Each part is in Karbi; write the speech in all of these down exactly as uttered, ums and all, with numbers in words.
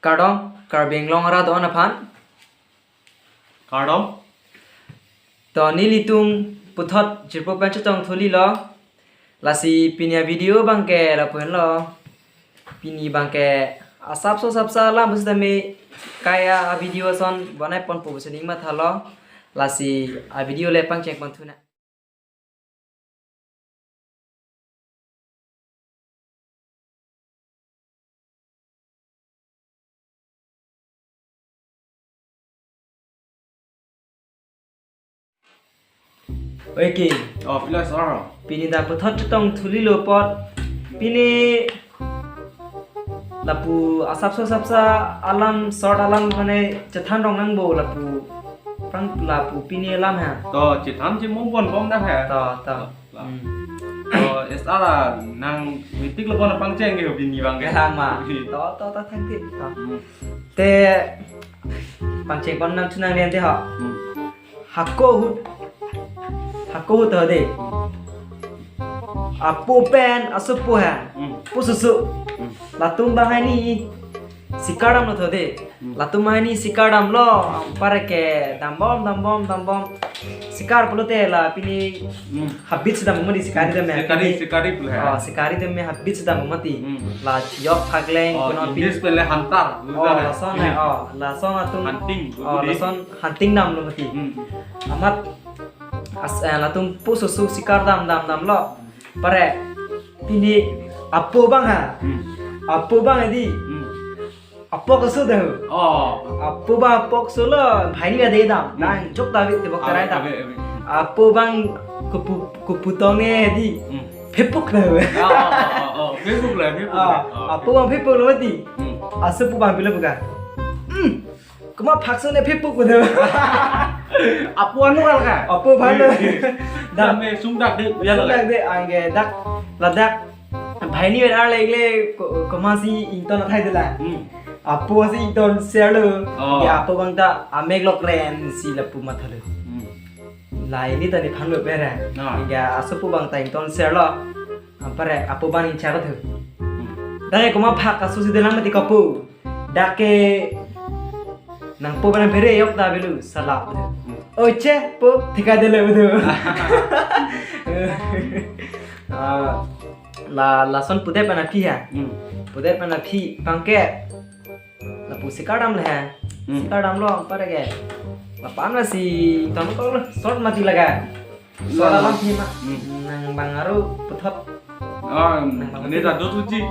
Kardom, Karbi Anglong arat do-an aphan. Kardom. To nelitum puthot jirpo pen chetong thuli lo. Lasi pini a-video abangke lapu henlo. Pini abangke asapso sapsa alam pusitame kai a-video ason bonai ponpo pusi ning mathalo. Lasi a-video le pangcheng pon thunang. Oke. Oh, pila sar. Pini ta puthot chetong thuli lo apot. Pini lapu asapso sapsa alam, short alam mane chethan rong nangpo lapu. Prang lapu pini alam ha. To, chethan chimung pon bom dah ha. To, to. La. Hmm. To, S R nang meeting lo pon pangcheng ke pini abangke. Kelang ma. Hmm. To, to, to, thank you. To. Hmm. Te pangcheng pon nang chunang nen te ho. Hmm. Hako ahut. Hako ahut ho de. Apo pen asopo ha. Hmm. Pususu. Hmm. Latum banghini sikar damlo tho de. Hmm. Latum banghini sikar damlo. Anparke dambom, dambom, dambom. Sikar pulote la pini Hmm. habit si dambom mati, sikari dam ya. Sikari, sikari pulo ha. Oh, sikari dam ya habit si dambom mati. Hmm. La chiyok phakleng Oh, kono pini. English pen le hunter. Oh, lason ya. Oh, lason atum. Hunting, Oh, budi. lason hunting damlo mati. Hmm. Amat as, eh, latum pususu sikar dam, dam, damlo. Pare pini apo abang ha. Hmm. Apo abang di. Hmm. Apok aso dah. Oh. Apo abang apok aso lo. Banghini ave dam. Hmm. Nang jok David te bok Ah, terai dam. ave, ave. Apo abang kepu, keputong ne di. Hmm. Phepuk dah. Oh, oh, oh, oh. Phepuk la, phepuk Ah, la. Oh, apo abang phepuk lo mati. Hmm. Asopo abang pilo buka. Hmm. Komat phak aso ne phepuk pu do. Apo anu kal ka? Apo abang lo. Eh, eh. Dak. Kami sungdak de, ya lo. Sungdak de, anke dak, ladak. Banghini ave arle le ko-, komatsi ington athai de la. Hmm. Apo si ington ser lo. Oh. Ya apo abang ta amek lok ren si lapu mathalo. Hmm. La ili ta nephan lo pera. Ah. Ya asopo abang ta ington ser lo. Anpare apo abang ingchar tho. Hmm. Dak komat phak aso si dolang mati kopu. Dak ke nangpo abang bere yok ta belu salap. Hmm. Oche po thika dele bedu. Ah, la lason pudet pen aphi ha. Hmm. Pudet pen aphi abangke lapu sikar dam le ha. Hmm. Sikar damlo anparke. Lapu ansi ton ko short mati laga. Short alam aphi ma. Hmm. Nang abang aru puthot. Ah, Nang abang ini aru. Tado tuji.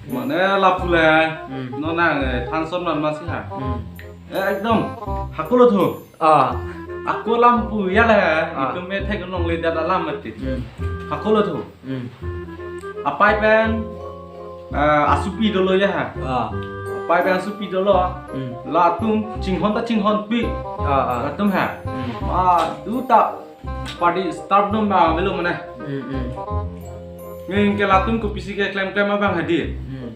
Mane lapu le. Hmm. Non nang, eh, than short man masi ha. Hmm. Eh, ekdom. Hako lo tho. Ah. Hako alam pu ya le. Ah. Itum me thek nong le dat alam mati. Hmm. Hako lo tho. Hmm. Apai pen, eh, asopi dolo ya ha. Ah. Apai pen asopi dolo. Hmm. Latum chinghon ta chinghonpik. Ah, ah. Latum ha. Hmm. Ah, duta party start dum abang belu mane. Hmm, hmm. Nge ke latum kopisi keklem klem abang hadi. Hmm.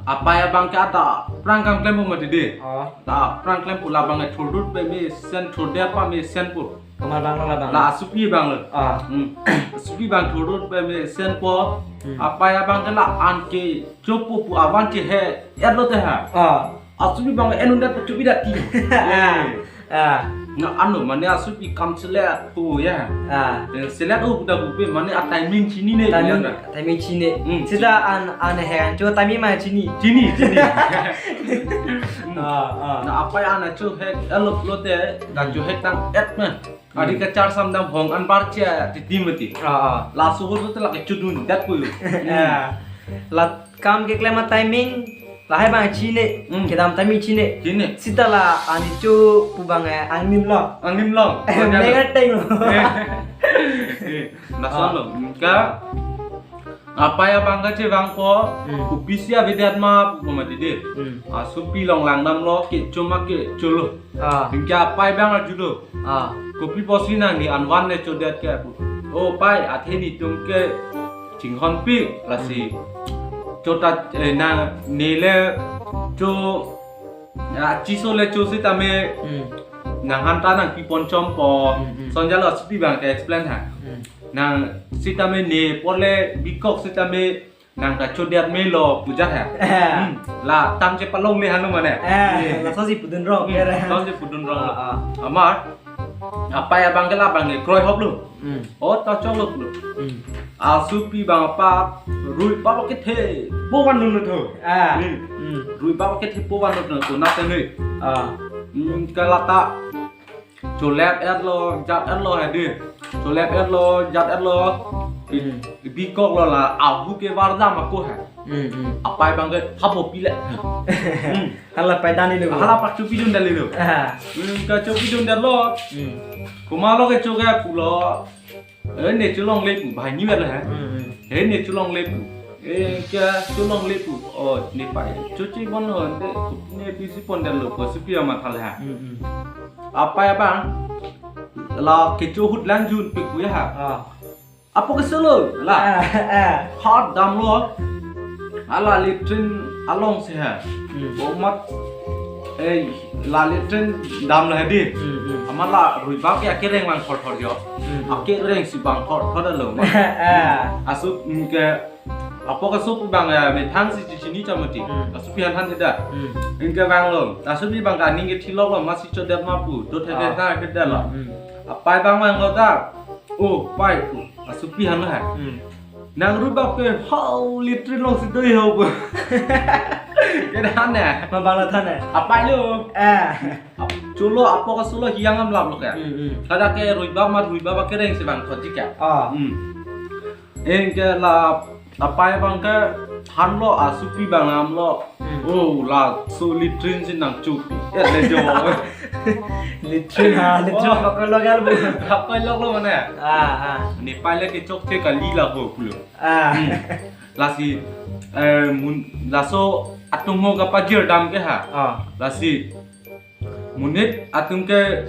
Apai abangke aphrang kam klempo mati de. Oh. Aphrang klempo labang thurdut pe mesen thurdet pa mesen po. Komat abang lo labang? La asopi abang lo. Ah. Hmm. Asopi abang thurdut pe mesen po. Hmm. Apai abangke la anke chopo pu abang chehe-et lote ha. Ah. Asopi abang enun det chopi dati. Ah. Eh. Ah. Na anu mane asopi kam selet ko ya. Ah. Eh, selet o budak bupe mane a timing chinine Timing, bilang na. Timing chini. Hmm, Sita chini. an, an he an cho timing ma chini. Chini, chini. Hmm. Ah, ah. Na apai an acho hek elok lote dan cho hek tang et ma. Hmm. Adi kachar samdam hong anpar che titi mati. Ah, ah. Laso ho te lake chudun dat ko. Hmm. Ah. La kam keklem a timing lahai abang chini, Hmm. kedam timing chini. Chini. Sita la ani cho pu abang, eh, angnim long. Angnim long. Eh, Angnim long. Mengateng lo. Eh, eh, lason lo. Ah. Ka apai abang kachevangpo, Hmm. kopisi avedet ma pu mati de. Hmm. Asopi along lang damlo, kecho ma kecho lo. Ah. Anke apai abang arjulo. Ah. Kopi pusi nangli anvan ne chodet ke pu. O pai, athe netum ke chinghonpik lasi. Hmm. Chota, eh, na ne le cho, ah, chiso le cho sitame Hmm. nang han ta nangpi pon chompo. Hmm, hmm. Sonja lo asopi abang ke explain ha. Hmm. Nang sitame ne pole bikok sitame nang ta chodet melo pu ajat he. Eh. Hmm. La tam chepalongle hanu mane. Eh, laso si pudun rong, Hmm, kere. Tam chepudun rong. Ah, ah. Amat, apai abang ke la abang ke kroi hop lo. Hmm. O, ta chok lo lo. Hmm. Asopi abang apa, rui pa kethe, po van lo lo tho. Ah. Hmm. Hmm. Rui pa kethe po van lo lo, nat tene. Ah. Hmm, ke la ta, cholep et lo, jat et lo hedi. Cholep et lo, jat et lo. Hmm. Bikok lo la, ahu ke vardam ako he. Hmm, hmm. Apai abang ke habo pile. Hmm. Hala pai dan ni lo. Hala pak chopidun dan ni lo. Ah. Hmm, ke chopidun dan lo. Hmm. Komat lo kecho ke pulo. Eh, ne cholongle pu, banghini vet lo he. Hmm, hmm. He ne cholongle pu. Eh, ke cholongle pu. Oh, ne pai. Choche bon ho, ne, ne pisi pon dan lo, ko supi amat hal ha. Hmm, hmm. Apai abang, la kecho ahut lang jun pe kuya ha. Ah. Apo keso lo, la. Ah, ah. Hot dam lo. Hala latrine along si ha. Hmm. Komat, eh, la latrine dam lo hedi. Hmm, hmm. Amat la rui bak ya kereng vang thor thor jo. Hmm. Akereng si vang thor thor lo. Ah. Aso, mm, ke, apo keso pu abang, eh, methang si chini chamati. Hmm. Asopi han han da. Hmm. Anke vang lo. Asopi abang ke aning kethilok lo, masi chodet ma pu. Dot he Ah. ke sa ke da lo. Hmm. Apai abang vang lo ta. Oh, pai pu. Asopi han lo ha. Hmm. Nang rui bak ke hau latrine along si do ho pu. Ke dan ne. Ma abang la than ne. Apai lo. Eh. Ap-, cholo apo keso lo hiang am lap lo ke. Hmm, hmm. Kada ke rui bak mat rui bak kereng si vang thot ji ke. Ah. Hmm. Anke la apai abang ke than lo asopi abang lam lo. Hmm. Oh, laso latrine si nang chopi. Eh, le jo. Latrine ha, latrine Oh. bakoi lo gal bu. Bakoi lo lo mane. Ah, ah. Ne pai le kechokche kali la ho pulo. Ah. Hmm. Lasi, eh, mun, laso atomo kapajir dam ke ha. Ah. Lasi, monit atum ke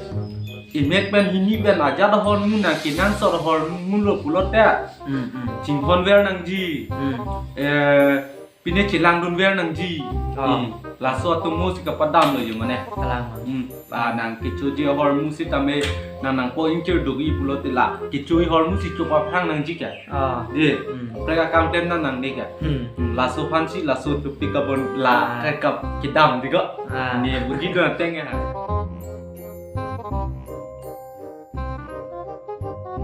imek pen hini pen ajat ahormu nang kenangsot ahormu lo pulote. Hmm, hmm. Chinghon ver nangji. Hmm. Eh, pine chelangdun ver nangji. Ah. Hmm. Laso atomo si kapadam lo jo mane. Kalang. Hmm. La nang kechoji ahormu sitame nang nangpo ingkir dogi pulote la kechoji ahormu si chopa phrang nangji ke. Ah. Di. Hmm. Prek akam klem nang nangne ke. Hmm. Hmm. Laso aphan si laso topik kabon la Ah. ke kap kedam di ko. Ah. Ne budi do ateng ya.